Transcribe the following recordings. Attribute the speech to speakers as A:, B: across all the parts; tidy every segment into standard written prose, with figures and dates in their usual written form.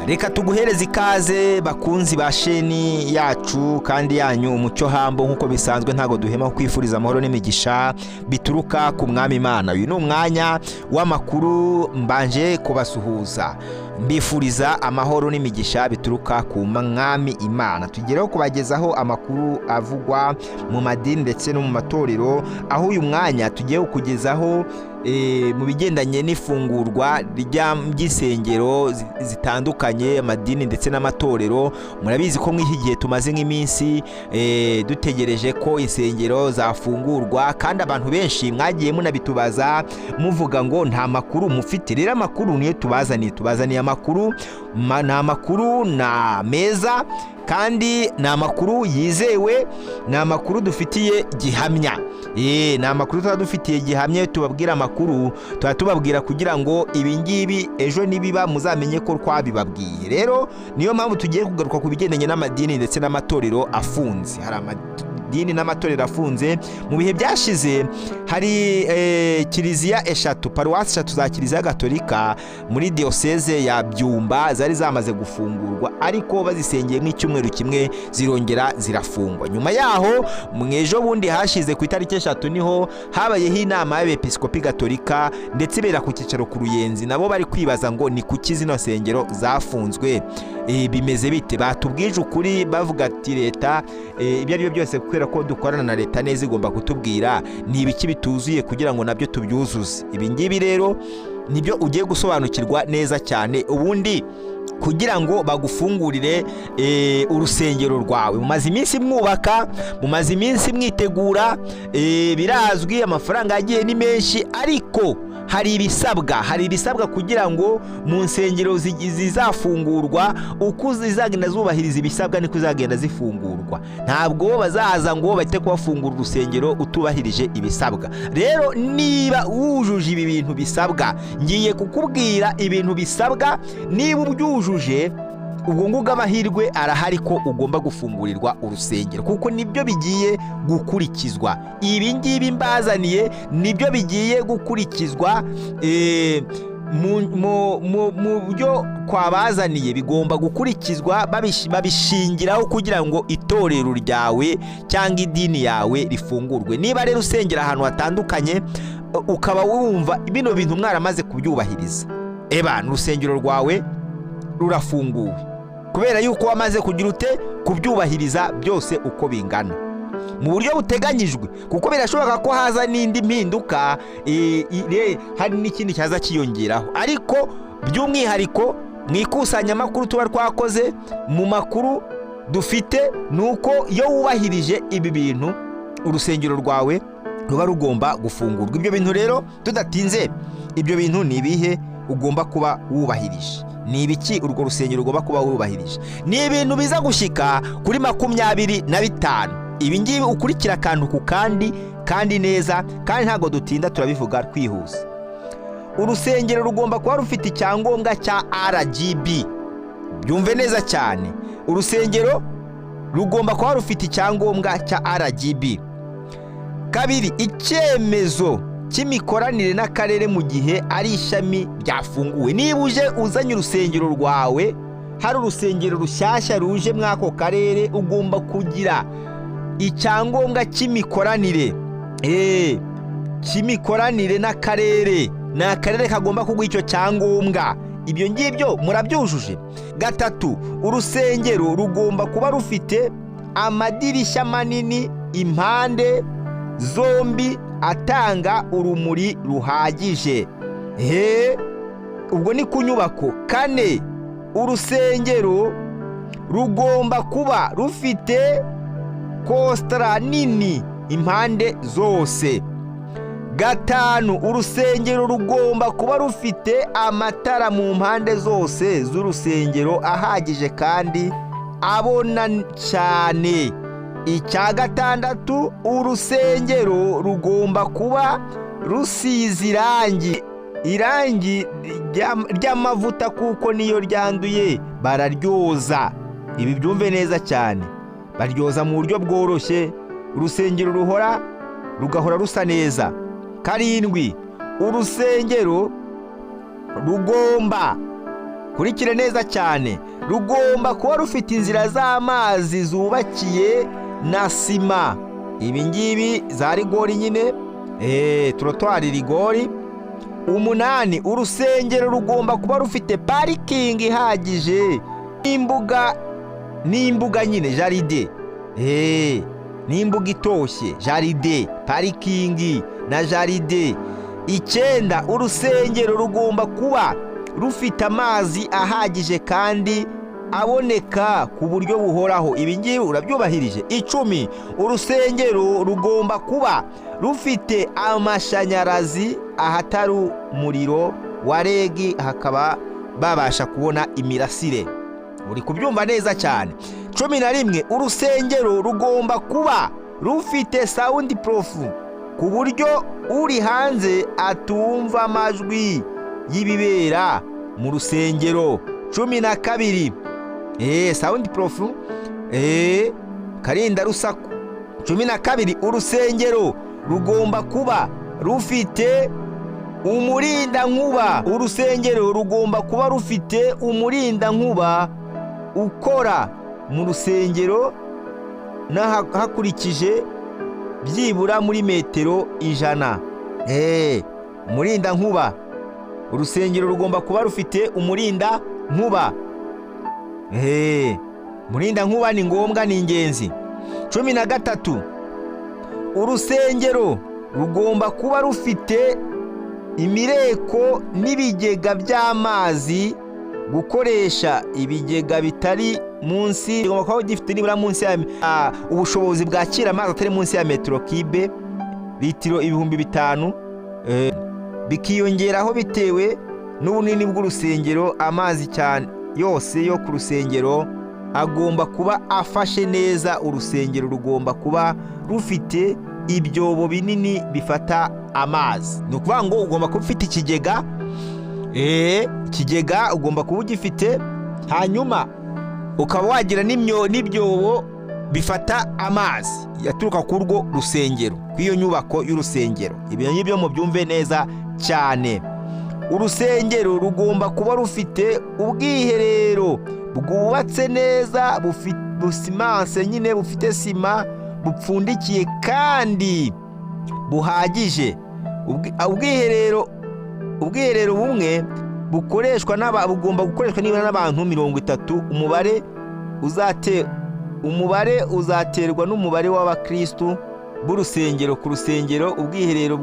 A: Reka tuguhereze ikaze, bakunzi ba sheni yacu kandi yanyu, Umucyo Hambo. Nk'uko bisanzwe, ntabwo duhema kwifuriza amahoro n'imigisha bituruka ku Mwami Imana. Uyu ni umwanya w'amakuru. Mbanje kubasuhuza, mbifuriza amahoro n'imigisha bituruka ku Mwami Imana. Tugereho kubagezaho amakuru avugwa mu madini ndetse no mu matorero, aho uyu mwanya tugiye kukugezaho mu bigendanye n'ifungurwa ry'insengero zitandukanye, amadini ndetse n'amatorero. Murabizi ko muri iki gihe tumaze nk'iminsi dutegereje ko insengero zafungurwa, kandi abantu benshi mwagiye munabitubaza muvuga ngo nta makuru mufite. Rero amakuru niyo tubazaniye, tubazaniye amakuru, ni amakuru na meza kandi ni amakuru yizewe, ni amakuru dufitiye gihamya. Ni amakuru tuba dufitiye gihamya. Iyo tubabwira amakuru, tuba tubabwira kugira ngo ibi ngibi ejo nibiba muzamenye ko twabibabwiye. Rero niyo mpamvu tugiye kugaruka ku bigendanye n'amadini ndetse n'amatorero afunze. Hari amadini n'amatorero afunze. Mu bihe byashize hari kiliziya eshatu, paruwasi eshatu za Kiliziya Gatolika muri Diyoseze ya Byumba zari zamaze gufungurwa, ariko bazisengeye nk'icyumweru kimwe zirongera zirafungwa. Nyuma yaho, mu ejo bundi hashize ku itariki 3, niho habayeho inama y'Abepiskopi Gatolika, ndetse ibera ku cyicaro ku Ruyenzi. Nabo bari kwibaza ngo ni kuki zino nsengero zafunzwe, bimeze bite? Batubwije ukuri, bavuga ati leta, ibyo ari byo byose, kubera ko dukorana na leta neza, igomba kutubwira ni ibiki bituzuye kugira ngo nabyo tubyuzuze. Ibi ngibi rero nibyo ugiye gusobanukirwa neza cyane. Ubundi kugira ngo bagufungurire urusengero rwawe, mumaze iminsi mwubaka, mumaze iminsi mwitegura, birazwi, amafaranga yagiye ni menshi, ariko hari ibisabwa, hari ibisabwa kugira ngo mu nsengero zizafungurwa. Uko zizagenda zubahiriza ibisabwa niko zizagenda zifungurwa. Ntabwo bazaza ngo bahite kubafungura urusengero utubahirije ibisabwa. Rero niba wujuje ibi bintu bisabwa, ngiye kukubwira ibintu bisabwa, niba ubyujuje, ubwo ngubwo amahirwe arahari ko ugomba gufungurirwa urusengero, kuko nibyo bigiye gukurikizwa. Ibi ngibi mbazaniye nibyo bigiye gukurikizwa. Mu byo twabazaniye bigomba gukurikizwa, babishingiraho kugira ngo itorero ryawe cyangwa idini yawe rifungurwe. Niba rero usengera ahantu hatandukanye, ukaba wumva bino bintu mwaramaze kubyubahiriza, eba urusengero rwawe rurafunguwe, kubera yuko wamaze kugira ute? Kubyubahiriza byose uko bingana mu buryo buteganyijwe, kuko birashoboka ko haza n'indi mpinduka, hari n'ikindi cyaza kiyongeraho. Ariko by'umwihariko mu ikusanyamakuru tuba twakoze, mu makuru dufite, ni uko iyo wubahirije ibi bintu, urusengero rwawe ruba rugomba gufungurwa. Ibyo bintu rero, tudatinze, ibyo bintu ni ibihe ugomba kuba wubahirije? Ni ibiki urwo rusengero rugomba kuba wubahirije? Ni ibintu biza gushyika kuri 25. Ibi ngibi ukurikira akantu ku kandi, kandi neza, kandi ntabwo dutinda, turabivuga twihuse. Urusengero rugomba kuba rufite icyangombwa cya RGB. Byumve neza cyane, urusengero rugomba kuba rufite icyangombwa cya RGB. Kabiri, icyemezo cy'imikoranire n'akarere mu gihe ari ishami ryafunguwe. Niba uje uzanye urusengero rwawe, hari urusengero rushyashya ruje muri ako karere, ugomba kugira icyangombwa cy'imikoranire, cy'imikoranire n'akarere. Ni akarere kagomba kuguha icyo cyangombwa. Ibyo ngibyo murabyujuje? Gatatu, urusengero rugomba kuba rufite amadirishya manini impande zombi atanga urumuri ruhagije. He, ubwo ni ku nyubako. Kane, urusengero rugomba kuba rufite kositara nini impande zose. Gatanu, urusengero rugomba kuba rufite amatara mu mpande zose z'urusengero ahagije kandi abona cyane. Icya gatandatu, urusengero rugomba kuba rusize irangi ry'amavuta, kuko niyo ryanduye bararyoza. Ibi byumve neza cyane, baryoza mu buryo bworoshye, urusengero rugahora rusa neza. Karindwi, urusengero rugomba Kurikire neza cyane, rugomba kuba rufite inzira z'amazi zubakiye na sima. Ibi ngibi za rigori nyine, trottoir, rigori. 8, urusengero rugomba kuba rufite parikingi ihagije n'imbuga nyine, jardin, n'imbuga itoshye, jardin, parikingi na jardin. 9, urusengero rugomba kuba rufite amazi ahagije kandi aboneka ku buryo buhoraho. Ibi ngibi urabyubahirije. 10, urusengero rugomba kuba rufite amashanyarazi ahatari umuriro wa REG, hakaba babasha kubona imirasire. Uri kubyumva neza cyane. 11, urusengero rugomba kuba rufite sound proof ku buryo uri hanze atumva amajwi y'ibibera mu rusengero. 12, sound proof, karinda rusaku. 12, urusengero rugomba kuba rufite umurindankuba. Urusengero rugomba kuba rufite umurindankuba ukora mu rusengero hakurikije byibura muri metero 100. Umurindankuba, urusengero rugomba kuba rufite umurindankuba. Umurindankuba ni ngombwa, ni ingenzi. 13, urusengero rugomba kuba rufite imireko n'ibigega by'amazi. Gukoresha ibigega bitari munsi, bigomba kuba gifite nibura munsi ya ubushobozi bwakira amazi atari munsi ya metero kibe litiro 5000, bikiyongeraho bitewe n'ubunini bw'urusengero. Amazi cyane yose yo ku rusengero agomba kuba afashe neza. Urusengero rugomba kuba rufite ibyobo binini bifata amazi. Ni ukuvuga ngo ugomba kuba ufite ikigega, ikigega ugomba kuba ugifite, hanyuma ukaba wagira n'ibyobo bifata amazi yaturuka ku rwo rusengero, ku iyo nyubako y'urusengero. Ibyo ngibyo mubyumve neza cyane. Urusengero rugomba kuba rufite ubwiherero bwubatse neza, busimanse nyine, bufite sima, bupfundikiye kandi buhagije. Ubwiherero bumwe bukoreshwa bugomba gukoreshwa nibura n'abantu 30. Umubare uzaterwa n'umubare w'abakristu b'urusengero. Ku rusengero, ubwiherero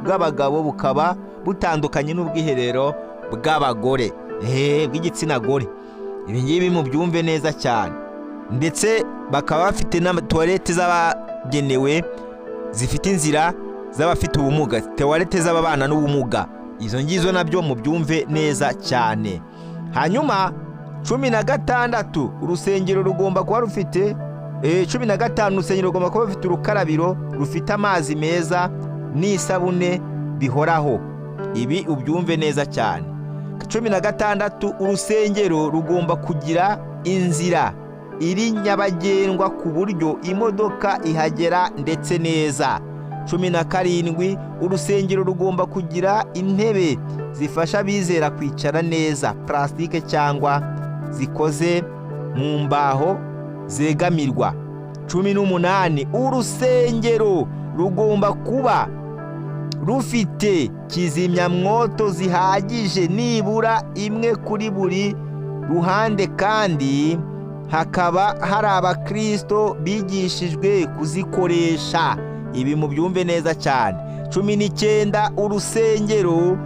A: bw'abagabo bukaba butandukanye n'ubwiherero bw'abagore, bw'igitsina gore. Ibi ngibi mubyumve neza cyane. Ndetse bakaba bafite na toilette z'abagenewe zifite inzira z'abafite ubumuga, toilette z'ababana n'ubumuga. Izo ngizo nabyo mubyumve neza cyane. Hanyuma 16, urusengero rugomba kuba rufite, 15, urusengero rugomba kuba rufite urukarabiro rufite amazi meza n'isabune bihoraho. Ibi ubyumve neza cyane. 16, urusengero rugomba kugira inzira iri nyabagendwa ku buryo imodoka ihagera ndetse neza. 17, urusengero rugomba kugira intebe zifasha abizera kwicara neza, purasitike cyangwa zikoze mu mbaho zegamirwa. 18, urusengero rugomba kuba rufite kizimyamwoto zihagije, nibura imwe kuri buri ruhande, kandi hakaba hari abakristo bigishijwe kuzikoresha. Ibi mubyumve neza cyane. 19, urusengero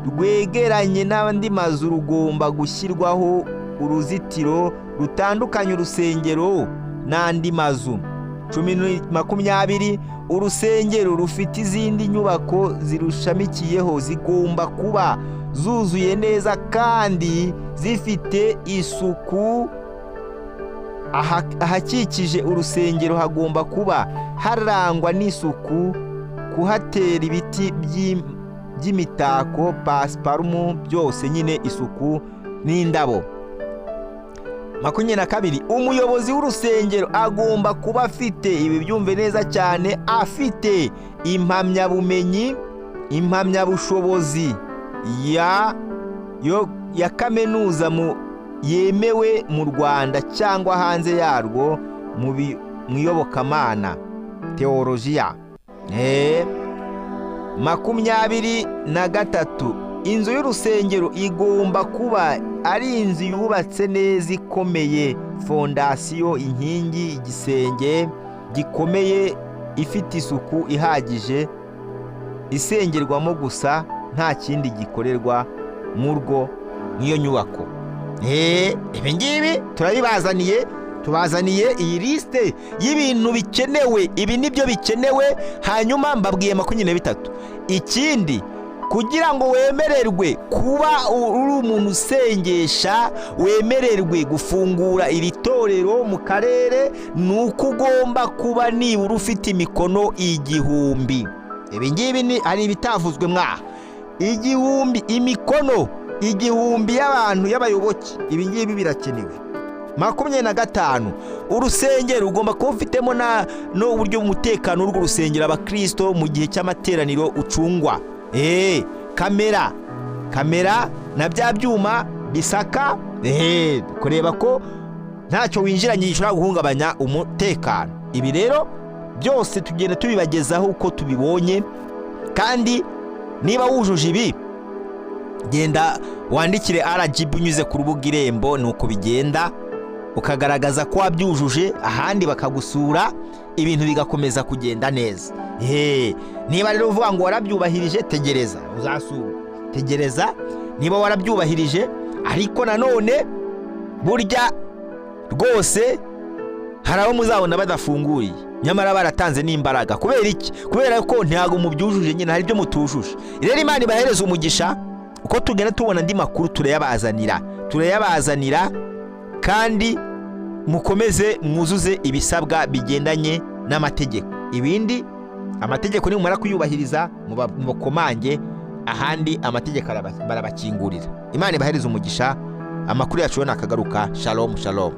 A: rwegeranye n'andi mazu rugomba gushyirwaho uruzitiro rutandukanya urusengero n'andi mazu. 20, urusengero rufite izindi nyubako zirushamikiyeho zigomba kuba zuzuye neza kandi zifite isuku. Ahakikije urusengero hagomba kuba harangwa n'isuku, kuhatera ibiti by'imitako, pasiparumu, byose nyine isuku n'indabo. 22, umuyobozi w'urusengero agomba kuba afite, ibi byumve neza cyane, afite impamyabumenyi, impamyabushobozi ya yo ya kaminuza mu yemewe mu Rwanda cyangwa hanze yarwo mu iyobokamana, teolojiya. 23, inzu y'urusengero igomba kuba ari inzu yubatse neza ikomeye, fondasiyo, inkingi, igisenge gikomeye, ifite isuku ihagije, isengerwamo gusa, nta kindi gikorerwa murwo nk'iyo nyubako. Ibi ngibi turabibazaniye, tubazaniye iyi lisite y'ibintu bikenewe. Ibi nibyo bikenewe. Hanyuma mbabwiye 23. Ikindi, kugira ngo wemererwe kuba uri umuntu usengesha, wemererwe gufungura iri torero mu karere, ni uko ugomba kuba nibura ufite imikono 1000. Ibi ngibi ni hari ibitavuzwe mwaha. 1000 imikono 1000 y'abantu y'abayoboke, ibi ngibi birakenewe. 25, urusengero ugomba kuba ufitemo n'uburyo umutekano w'urwo rusengero abakristo mu gihe cy'amateraniro ucungwa. Kamera na bya byuma bisaka, kureba ko ntacyo winjiranye gishobora guhungabanya umutekano. Ibi rero byose tugenda tubibagezaho uko tubibonye, kandi niba wujuje ibi, genda wandikire RGB unyuze ku rubuga Irembo, ni uko bigenda, ukagaragaza ko wabyujuje, ahandi bakagusura, ibintu bigakomeza kugenda neza. Niba rero uvuga ngo warabyubahirije, tegereza uzasurwa, tegereza niba warabyubahirije. Ariko nanone burya rwose hari abo muzabona badafunguriye nyamara baratanze n'imbaraga. Kubera iki? Kubera ko ntabwo mubyujuje nyine, hari ibyo mutujuje. Rero Imana ibahereza umugisha. Uko tugenda tubona andi makuru turayabazanira, kandi mukomeze mwuzuze ibisabwa bigendanye n'amategeko. Ibindi amategeko nimumara kuyubahiriza mubakomange, ahandi amategeko barabakingurira. Imana ibahereza umugisha. Amakuru yacu yo nakagaruka. Shalom shalom.